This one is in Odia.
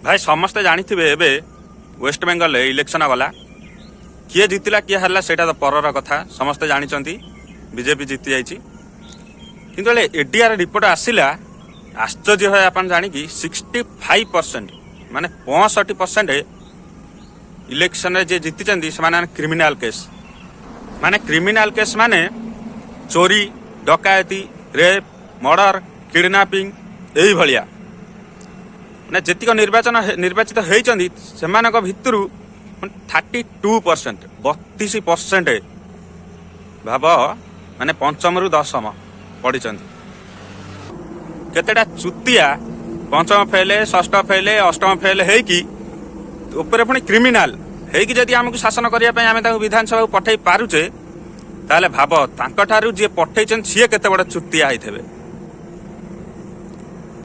ଭାଇ, ସମସ୍ତେ ଜାଣିଥିବେ, ଏବେ ୱେଷ୍ଟବେଙ୍ଗଲରେ ଇଲେକ୍ସନ ଗଲା। କିଏ ଜିତିଲା, କିଏ ହାରିଲା, ସେଇଟା ତ ପରର କଥା। ସମସ୍ତେ ଜାଣିଛନ୍ତି ବିଜେପି ଜିତି ଯାଇଛି। କିନ୍ତୁ ହେଲେ ଏଡିଆର ରିପୋର୍ଟ ଆସିଲା, ଆଶ୍ଚର୍ଯ୍ୟ ହୋଇ ଆପଣ ଜାଣିକି, 65%, ମାନେ 65% ଇଲେକ୍ସନରେ ଯିଏ ଜିତିଛନ୍ତି, ସେମାନେ କ୍ରିମିନାଲ କେସ୍, ମାନେ କ୍ରିମିନାଲ କେସ୍ ମାନେ ଚୋରି, ଡକାୟତି, ରେପ୍, ମର୍ଡର, କିଡନାପିଂ, ଏଇଭଳିଆ। ମାନେ ଯେତିକ ନିର୍ବାଚିତ ହେଇଛନ୍ତି, ସେମାନଙ୍କ ଭିତରୁ 32%, 32%, ଭାବ, ମାନେ ପଞ୍ଚମରୁ ଦଶମ ପଢିଛନ୍ତି। କେତେଟା ଚୁତିଆ ପଞ୍ଚମ ଫେଲେ, ଷଷ୍ଠ ଫେଲେ, ଅଷ୍ଟମ ଫେଲ ହେଇକି, ଉପରେ ପୁଣି କ୍ରିମିନାଲ ହେଇକି ଯଦି ଆମକୁ ଶାସନ କରିବା ପାଇଁ ଆମେ ତାଙ୍କୁ ବିଧାନସଭାକୁ ପଠେଇ ପାରୁଛେ, ତାହେଲେ ଭାବ ତାଙ୍କଠାରୁ ଯିଏ ପଠେଇଛନ୍ତି, ସିଏ କେତେ ବଡ଼ ଚୁତିଆ ହେଇଥିବେ।